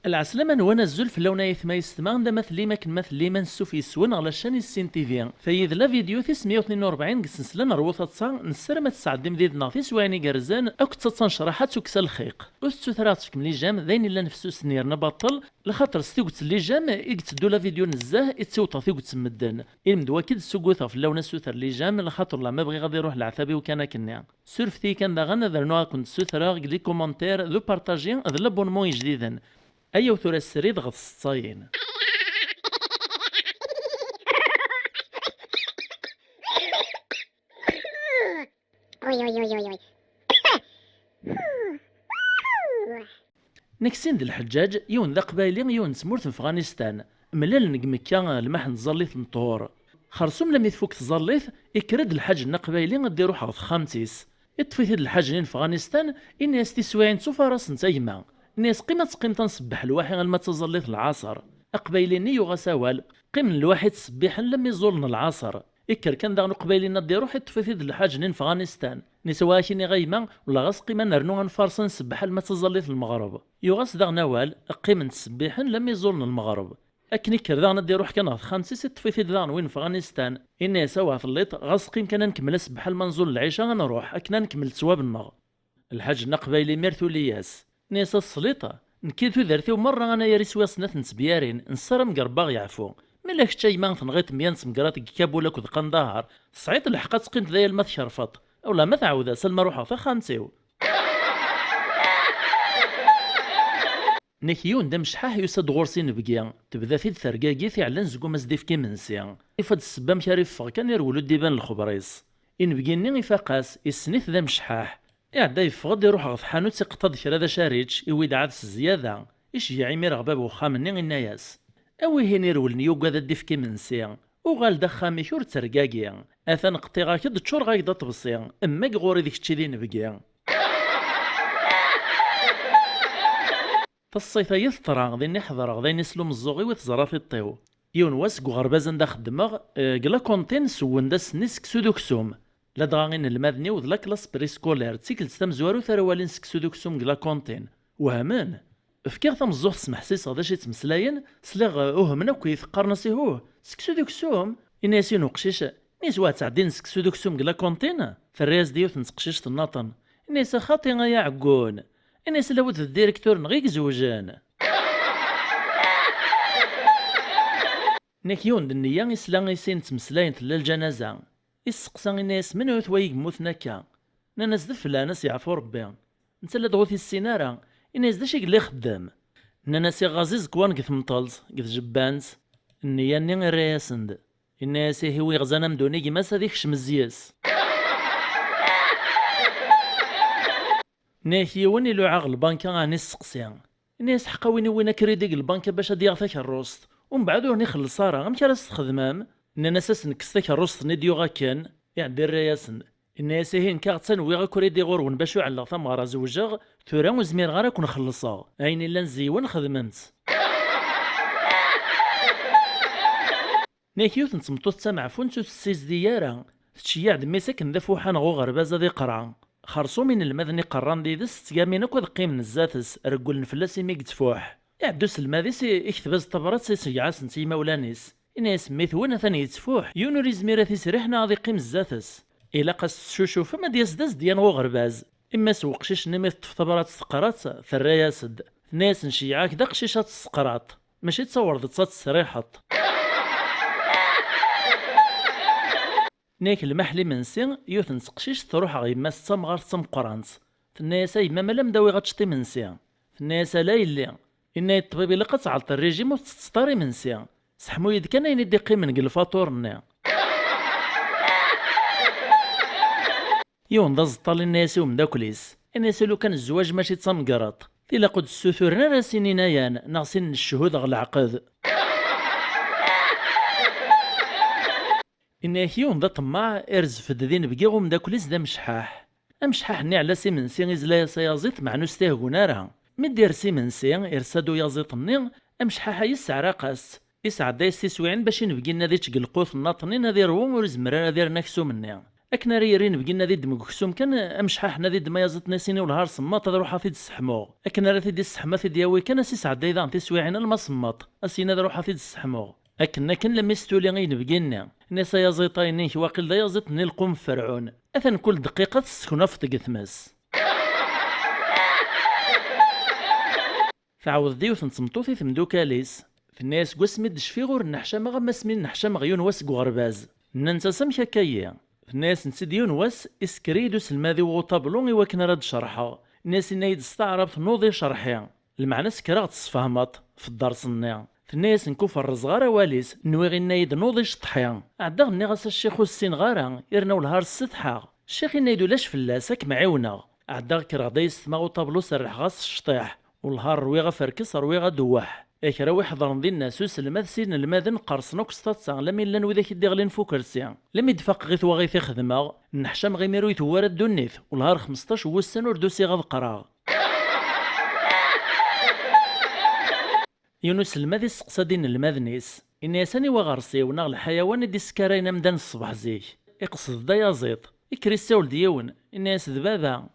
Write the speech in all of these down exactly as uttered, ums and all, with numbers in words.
Lɛeslama-nwen, azul fell-awen ay atma yessetma, anda ma tellim, akken ma tellim, ansuf yes-wen ɣer la chaîne Issin T V. Tayi d la vidéo tis meyya u tnin u rebɛin deg ssensla n Rwu Taḍsa, nessaram ad tesɛeddim did-neɣ tiswiɛin igerrzen akked taḍsa n ccraḥa d tukksa n lxiq. Ur tettut ara ad tefkem les j'aime, d ayen illan fessusen yerna baṭel, lxaṭer s tuget n les j'aime i yetteddu la vidéo nezzeh, i ttewṭeɣ tuget n medden. Ilmend wakki d-ssugguteɣ fell-awen asuter les j'aime, lxaṭer la ma bɣiɣ ad iruḥ leɛtab-iw kan akkenni. Surfet-iyi kan daɣen ad rnuɣ ad kent-ssutreɣ deg les commentaires d upartaji d l'abonnement ijdiden. Ayaw tura srid ɣer tseḍsayin. Uy, uy, uy, uy, uy. Nekk sin d Lḥeǧǧaǧ, yiwen d Aqbayli, yiwen n tmurt n Fɣanistan. Mlalen deg Mekka, lmaḥ n tẓallit n ṭhur. Xersum lammi tfuk tẓallit, ikker-d Lḥaǧ n Aqbayli ad d-iruḥ ɣer texxamt-is. Iṭṭef-it-id Lḥaǧ-nni n Fɣanistan, inna-yas tiswiɛin ttufarasent a gma. Inna-yas qim ad teqqimeḍ a nsebbeḥ lwaḥi alma d taẓallit n lɛaṣer. Aqbayli-nni yuɣ-as awal, qqimen lwaḥi ttṣebbiḥen lammi ẓẓulen lɛaṣer. Ikker kan daɣen uqbayli-nni ad d-iruḥ, iṭṭef-it-id Lḥaǧ-nni n Fɣanistan. Inna-yas wa ak-iniɣ a gma, welleh ɣas qim ad nernu ad nfarṣ ad nsebbeḥ alma d taẓallit n lmeɣreb. Yuɣ-as daɣen awal, qqimen ttṣebbiḥen lammi ẓẓulen lmeɣreb. Akken ikker daɣen ad d-iruḥ kan ɣer texxamt-is, iṭṭef-it-id daɣen win n Fɣanistan. Inna-yas awah telliḍ, ɣas qqim kan a nkemmel asebbeḥ alma nẓul lɛica ad nruḥ, akken a nkemmel ttwab-nneɣ. Lḥaǧ n Aqbayli imir tuli-yas. Inna-yas a tesliḍ, nekki d tudert-iw merra anayer iswiɣ snat n tebyarin, nessaram deg Rebbi a ɣ-yeɛfu. Ma yella kečč a gma tenɣiḍ meyya n tmegrat deg Kabul akked Qandahar, tesɛiḍ lḥeqq ad teqqimeḍ daya alma tkerfeḍ. Welleh ma tɛawed-as alma ruḥeɣ taxxamt-iw. Nek yiwen d amecḥaḥ yusa-d ɣur-s inebgi, tebda-t-id tergagit iɛellan zegum as-d-ifk imensi. Ifa-d ssebba amek ara iffeɣ kan irwel ur d-iban lexber-is. Inebgi-nni ifaq-as, issen-it d amecḥaḥ. Iɛedda yeffeɣ-d iruḥ ɣer tḥanut iqeṭṭa-d kra d acu ara yečč, iwi-d ɛad s zzyada. Iceggeɛ imir ɣer bab uxxam-nni inna-yas, a wihin irewlen yugad ad d-ifk imensi. Uɣal-d axxam-ik ur ttergagi. Atan qṭiɣ-ak-d ččureɣ-ak-d aṭebsi. Mmag ɣur-i d kečč i d inebgi. Taṣṣayt-ayi teḍra, dinni ḥeḍreɣ, d ayen isel umeẓẓuɣ-iw i teẓra tiṭ-iw. Yiwen wass deg uɣerbaz anda xeddmeɣ, eh, deg la cantine sewwen-d ass-nni seksu d uksum. Ladɣa inelmaden-iw d la classe préscolaire, d tikkelt tamezwarut ara walin seksu d uksum deg la cantine. Wehmen. Fkiɣ tameẓẓuɣt smeḥsiseɣ d acu i ttmeslayen, sliɣ, eh, uhmen akk-it, qqaren-as ihuh, seksu d uksum? Inna-yas yiwen uqcic, inna-yas wa ttɛeddin seksu d uksum deg la cantine? Terra-yas-d yiwet n teqcict nnaṭen. Inna-yas a xaṭi ay aɛeggun. Inna-yas lawed d directeur-nneɣ i izewjen. Nek yiwen d nniya isla i sin ttmeslayen tella lǧanaza. Isseqsa inna-yas menwet wa i yemmuten akka? Nnan-as d flan, a s-yeɛfu Rebbi. Netta la dɣu t-issin ara. Inna-yas d acu i yella ixeddem? Nnan-as iɣaẓ iẓekwan deg temṭelt, deg tjebbant. Nniya-nni irra-yasen-d. Inna-yas ihi wi iɣzan amdun i gma-s ad ikcem zzis. Nek yiwen iluɛa ɣer lbanka ɛni sseqsi. Inna-yas ḥeqqa win iwwin akridi deg lbanka bac ad yaɣ takerrust, umbeɛd ur n-ixelleṣ ara, amek ara s-txedmem? Nnan-as a s-nekkes takerrust-nni d-yuɣ akken. Iɛedda irra-yasen. Inna-yas ihi nekk aɣ-ttan wwiɣ akridi ɣur-wen bac ur ɛelleɣ tameɣra zewjeɣ, tura ur zmireɣ ara ad ken-xellṣeɣ. Ayen illan zeywen xedmem-t. Nek yiwet n tmeṭṭut d tameɛfunt ur tessizdig ara. Tettceyyiɛ-d mmi-s akken d afuḥan ɣer uɣerbaz ad iqra. Xerṣum inelmaden iqerran did-s ttgamin akk ad qqimen zdat-s, regglen fell-as imi yettfuḥ. Iɛedda uselmad-is i-, ikteb-as tabrat isegɛ-asen-tt i yimawlan-is. Inna-yas mmi-twen atan yettfuḥ, yiwen ur izmir ad t-isriḥ neɣ ad iqqim zdat-s. Ilaq ad s-teccucufem ad d-yas d azedyan ɣer uɣerbaz. Imma-s n weqcic-nni mi teṭṭef tabrat teqra-tt, terra-yas-d. Tenna-yas nceyyeɛ-ak d aqcic ad tesseqraḍ. Mačči d tawerḍet ad tesriḥeḍ. Nek lmaḥel imensi, yiwet n teqcict truḥ ɣer yemma-s d tamɣart d tameqqrant. Tenna-yas a yemma ma lamda awiɣ ad teččeḍ imensi. Tenna-yas ala yelli. Inna-yi ṭṭbib ilaq ad tɛelṭ rrijim ur tettetteḍ ara imensi. Seḥmu-yi-d kan ayen i d-iqqimen deg lfaṭur-nni. Yiwen d aẓeṭṭal inna-yas i umeddakel-is, inna-yas lukan zzwaǧ mačči d tamgerḍt, tilaq ur d-ssuturen ara sin inayan neɣ sin n cchuhud ɣer leɛqed. Inna-yak yiwen d aṭemmaɛ, irzef-d d inebgi umeddakel-is d amecḥaḥ. Amecḥaḥ-nni iɛella s imensi izla-yas ayaẓiḍ meɛna ur s-t-iheggun ara. Mi d-ires imensi, irsa-d uyaẓiḍ-nni, amecḥaḥ-a yesseɛraq-as-tt. Isɛedda-yas tiswiɛin bac inebgi-nni ad ičč deg lqut n naṭnin ad irwu ur izemmer ara ad irn aksum-nni. Akken ara yerr inebgi ad iddem deg uksum kan, amecḥaḥ ad iddem ayaẓiḍ-nni, ad s-yini wellah ar semmaḍ, ad ruḥeɣ ad t-id-sseḥmuɣ. Akken ara t-id-isseḥmu ad t-id-yawi kan, ad s-isɛedday daɣen tiswiɛin alma semmaḍ, ad s-yini ad ruḥeɣ ad t-id-sseḥmuɣ. Akken akken lammi s-tuli inebgi-nni, nni-as ayaẓiḍ-a inek waqil d ayaẓiḍ-nni lqum n Ferɛun. Atan kul dqiqa tesseknafeḍ deg tmes. Tɛawed-d yiwet n tmeṭṭut i temdukal-is. Tenna-yas: "Seg wasmi d-cfiɣ ur nneḥcameɣ am asmi nneḥcameɣ yiwen wass deg uɣerbaz." Nnant-as: "Amek akka-yi?" Tenna-yasent-id: "Yiwen wass, isekker-iyi-d uselmad-iw uṭablu i wakken ara d-cerḥeɣ. Nni-as, inna-yi-d s taɛrabt: 'Nuḍi cerḥi.' Lmeɛna sekreɣ-d, tesfehmeḍ, f dders-nni." Tenna-yas: "Nekk ur ferrzeɣ ara awal-is, nwiɣ inna-yi-d: 'Nuḍi ceṭḥi.' Ɛeddaɣ nniɣ-as: 'A ccix, ur ssineɣ ara, yerna wellah ar ssetḥaɣ.' Ccix inna-yi-d: 'Ulac fell-as, ad kem-ɛiwneɣ.' Ɛeddaɣ kkreɣ-d ay setmaɣ uṭablu, serrḥeɣ-as s cṭiḥ. Wellah rwiɣ aferkes, rwiɣ adewweḥ. A kra wi ḥeḍren dinna s uselmad s inelmaden, qqersen akk s taḍsa, lammi llan widak i d-iɣlin f ukersi. Lammi d-faqeɣ i twaɣit i xedmeɣ, nneḥcameɣ imir ur itewwi ara ddunit, wellah ar xmesṭac n wussan ur d-usiɣ ad qqreɣ." Yiwen uselmad isteqsa-d inelmaden-is, inna-yas: "Aniwa aɣersiw neɣ lḥayawan i d-iskarayen amdan ṣṣbeḥ zik?" Iqsed-d ayaẓiḍ, ikker issawel-d yiwen, inna-yas: "D baba."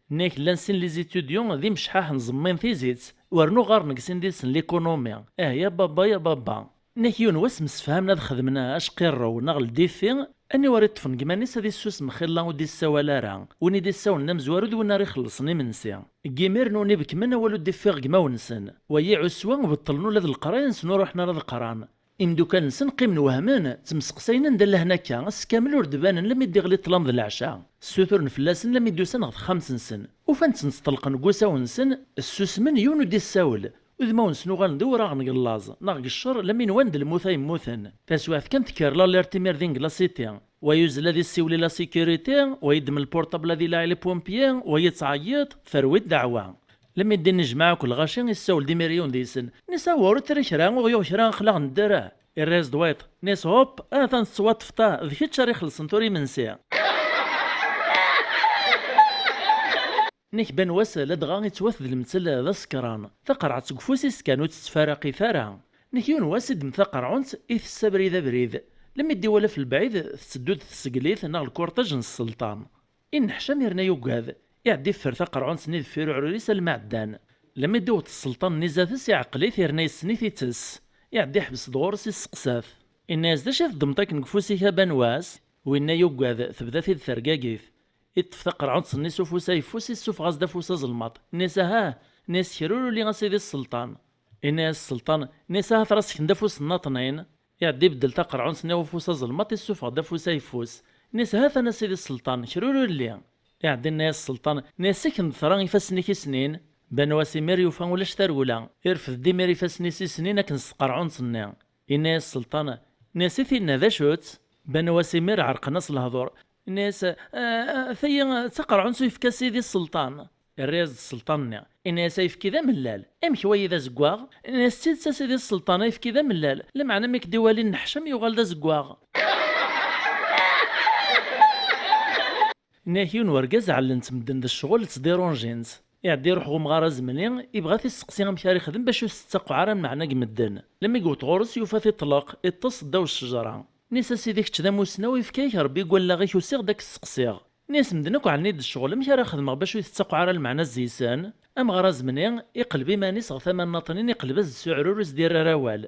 Nnek llan sin les étudiants d imecḥaḥen ẓemmin tizit, wernu ɣaren deg sin did-sen l'économie. Ah ya baba, ya baba. Nnek yiwen wass msefhamen ad xedmen acqirrew neɣ le défi, aniwa ara iṭṭfen deg iman-is ad issusem xilla ur d-issawal ara. Win i d-issawlen d amezwaru d win ara ixellṣen imensi. Deg yimiren ur n-ibekmen awal ur d-iffiɣ deg imawen-nsen. Wa yiɛuswa beṭṭlen ula d leqraya-nsen ur ruḥen ara ad qran. Imdukal-nsen qqimen wehmen, ttemseqsayen anda llan akka, ass kamel ur d-banen lammi d-iɣli ṭṭlam d leɛca. Ssuturen fell-asen lammi d-usan ɣer texxamt-nsen. Ufan-ten ttṭelqen deg usawen-nsen, ssusmen, yiwen ur d-issawel. Udmawen-nsen uɣalen d iwraɣen deg llaẓ, neɣ deg ccer, lammi nwan d lmut ay mmuten. Taswiɛt kan tekker l'alerte imir din deg la cité. Wa yuzzel ad issiwel i la sécurité, wa yeddem lpurṭabl ad ilaɛ i les pompiers, wa yettɛeyyiḍ, terwi ddeɛwa. Lammi d-innejmaɛ akk lɣaci, issawel-d imir yiwen deg-sen. Nni-as: "Awer ur terri kra, ur ɣ-yuɣ kra, aql-aɣ nedder." Irra-yas-d wayeḍ. Nni-as: "Hop, atan tettwaṭṭfeḍ-a, d kečč ara ixellṣen tura imensi." Nnek ban wass ladɣa ittwat d lemtel d asekran. Taqerɛet deg ufus-is kan ur tettfaraq-it ara. Nnek yiwen wass iddem taqerɛunt, itess abrid abrid. Lammi d-iwala f lebɛid, tetteddu-d tseglit neɣ lkurṭaj n sselṭan. Inneḥcam yerna yugad, iɛedda iffer taqerɛunt-nni deffir uɛrur-is alma ɛeddan. Lammi d-iweṭ sselṭan-nni zdat-s, iɛeqqel-it yerna yessen-it ittess. Iɛedda iḥbes-d ɣur-s, isseqsa-t. Inna-yas: "D acu i teddmeḍ akken deg ufus-ik a banwas?" Winna yugad, tebda-t-id tergagit. Iṭṭef taqerɛunt-nni s ufus ayeffus, issufeɣ-as-d afus azelmaḍ. Inna-yas: "Aha!" Inna-yas: "Kruruli a sidi sselṭan." Inna-yas sselṭan, inna-yas: "Aha tura sken-d afus nnaṭnin." Iɛedda ibeddel taqerɛunt-nni ɣef ufus azelmaḍ, issufeɣ-d afus ayeffus. Inna-yas: "Ha-t-an a sidi sselṭan, krurulli." Iɛedda inna-yas sselṭan, inna-yas: "Sken-d tura ifassen-ik isnin." Banwas imir yufa ulac tarewla, irfed-d imir ifassen-is isnin akken s tqerɛunt-nni. Inna-yas sselṭan, inna-yas: "I tinna d acu-tt?" Banwas imir ɛerqen-as lehdur. Inna-yas: "Ah, ah, tayi d taqerɛunt ur yefka sidi sselṭan." Irra-yas-d sselṭan-nni, inna-yas: "Ayefki d amellal. Amek wayi d azeggaɣ?" Inna-yas: "D tidet a sidi sselṭan, ayefki d amellal. Lameɛna mi k-d-iwali nneḥcam yuɣal d azeggaɣ." Inna-yak yiwen wergaz ɛellen-t medden d ccɣel, ttdiṛunjin-t. Iɛedda iruḥ ɣer umɣar azemni, ibɣa ad t-isteqsi amek ara ixdem bac ur tettaqeɛ ara lmeɛna deg medden. Lammi yewweḍ ɣur-s yufa-t iṭleq, iṭṭes ddaw ccejra. Inna-yas: "A sidi kečč d amussnaw, ifka-yak Ṛebbi deg wallaɣ-ik, usiɣ-d ad k-steqsiɣ." Inna-yas: "Medden akk ɛellan-d ccɣel, amek ara xedmeɣ bac ur tettaqeɛ ara lmeɛna zzi-sen?" Amɣar azemni iqleb iman-is ɣer tama nnaṭnin, iqleb-as-d s uɛrur, ur s-d-irri ara awal.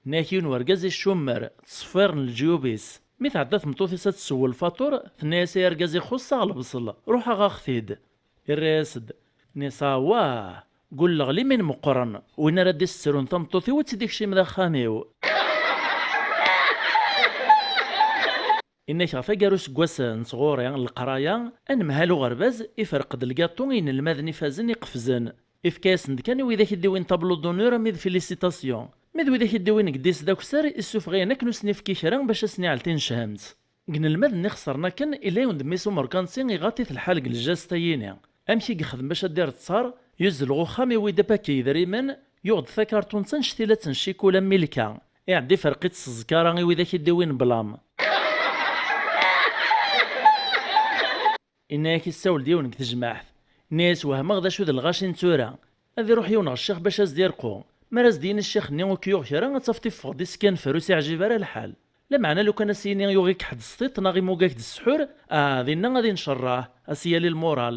Nna-yak yiwen wergaz icummer, ttṣeffiren leǧyub-is. Mi tɛedda tmeṭṭut-is ad tsew lfaṭur, tenna-yas: "Ay argaz ixuṣṣ-aɣ lebṣel, ruḥ aɣ-aɣ-t-id." Irra-yas-d, inna-yas: "Awah, gulleɣ limin meqqren, win ara d-isetrun tameṭṭut-iw ad tt-id-ikcim d axxam-iw." Inna-k ɣef agar useggas n tɣuri n leqraya, anemhal uɣerbaz iferq-d lgaṭu i yinelmaden ifazen iqefzen. Ifka-yasen-d kan i widak i d-iwin tableau d'honneur armi d félicitations. Ma d widak i d-iwin deg ddis d akessar, issufeɣ-ayen akken ur sen-ifki kra bac ad sen-iɛel tinechamt. Deg inelmaden ixesren akken, illa yiwen d mmi-s umerkanti iɣaṭ-it lḥal deg lǧast-ayini. Amek i yexdem bac ad d-ireḍṣar? Yuzzel ɣer uxxam, iwwi-d apaki yedrimen, yuɣ-d takarṭunt annect-ilat n ccikula Milka. Iɛedda iferq-itt s ẓẓkara i widak i d-iwin blam. Inna-yak issawel-d yiwen deg tejmaɛt. Inna-yas: "Wehmeɣ d acu d lɣaci n tura. Ad iruḥ yiwen ɣer ccix bac ad s-d-irqu. Mi ara s-d-yini ccix-nni ur k-yuɣ kra, ad tafeḍ iffeɣ-d iskenfer, ur s-iɛjib ara lḥal. Lameɛna lukan a s-yini yuɣ-ik ḥedd sṭiṭ neɣ imug-ak-d ssḥur, ah, dinna ad incerrah, a s-yali lmural.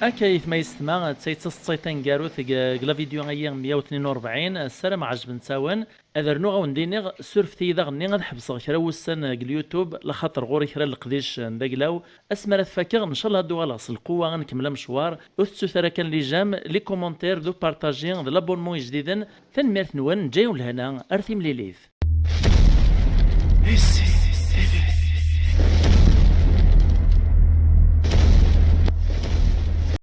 Akka aytma yessetma, d tayet taseḍsayt taneggarut deg, deg la vidéo-ayi meyya u tnin u rebɛin, ssarameɣ ɛejbent-awen. Ad rnuɣ a wen-d-iniɣ, surfet-iyi daɣenni ad ḥebseɣ kra wussan deg YouTube, laxaṭer ɣur-i kra n leqdic n daglaw. Asmi ara t-fakeɣ, ncallah ad d-uɣaleɣ s lqewwa ad nkemmel amecwar. Ur tettut ara kan les j'aime, les commentaires, d upartaji, d l'abonnement ijdiden. Tanemmirt-nwen, neǧǧa-yawen lehna, ar timlilit.